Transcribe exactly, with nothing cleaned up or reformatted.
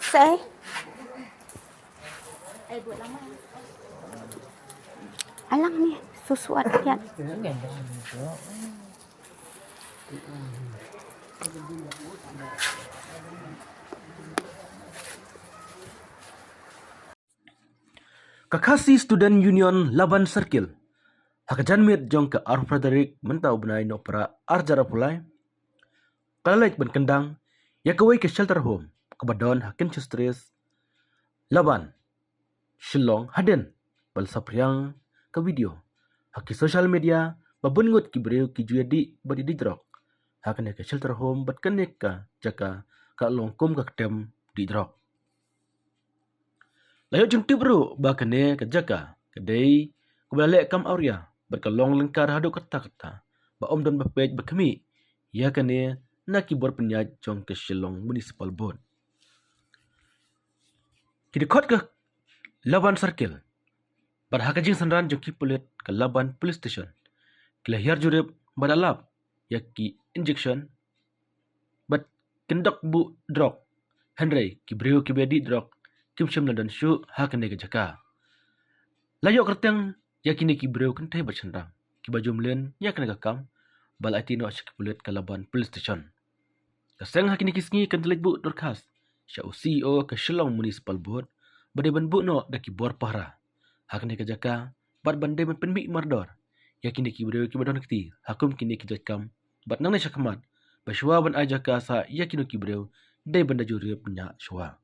Sai. Alang ni susuat kiat. Ka Khasi Student Union Laban Circle, ha ka janmiet jong ka arphew phra tarik mynta u bnai Nohprah arhajar arphew lai, ka la leit ban kyndang ïa kawei ka shelter home kaba don ha Kensho Street, Laban, Shillong hadien ba la saphriang ka video ha ki social media ba bun ngut ki briew ki ju ïadih bad ïadih drok ha kane ka shelter home bad kane ka jaka ka long kum ka ktem dih drok. La ïoh jingtip ruh ba kane ka jaka ka dei kaba la leh kam awria bad ka long lyngkar haduh katta katta ba ym don ba peit ba khmih ïa kane na ki bor pynïaid jong ka Shillong Municipal Board. Ki dkhot ka Laban Circle bad ha ka jingsynran jong ki pulit ka Laban Police Station ki la hiar jurip bad la lap ïa ki injection bad kyndok buh drok, hynrei ki briew kiba ïadih drok kim shym la don shuh ha kane ka jaka. La ïoh kyrteng ïa kine ki briew kynthei bad shynrang kiba ju mlien ïa kane ka kam ba la aiti noh sha ki pulit ka Laban Police Station. Ka seng ha kine ki sngi kan leit buh dorkhas sha u C E O ka Shillong Municipal Board ba dei ban buh noh da ki bor pahara ha kane ka jaka bad ban dei ban pynmih mardor ïa kine ki briew kiba don kti ha kum kine ki jait kam bad nangne shakhmat ba shuwa ban ai jaka sah ïa kino ki briew dei ban da jurip bniah shuwa.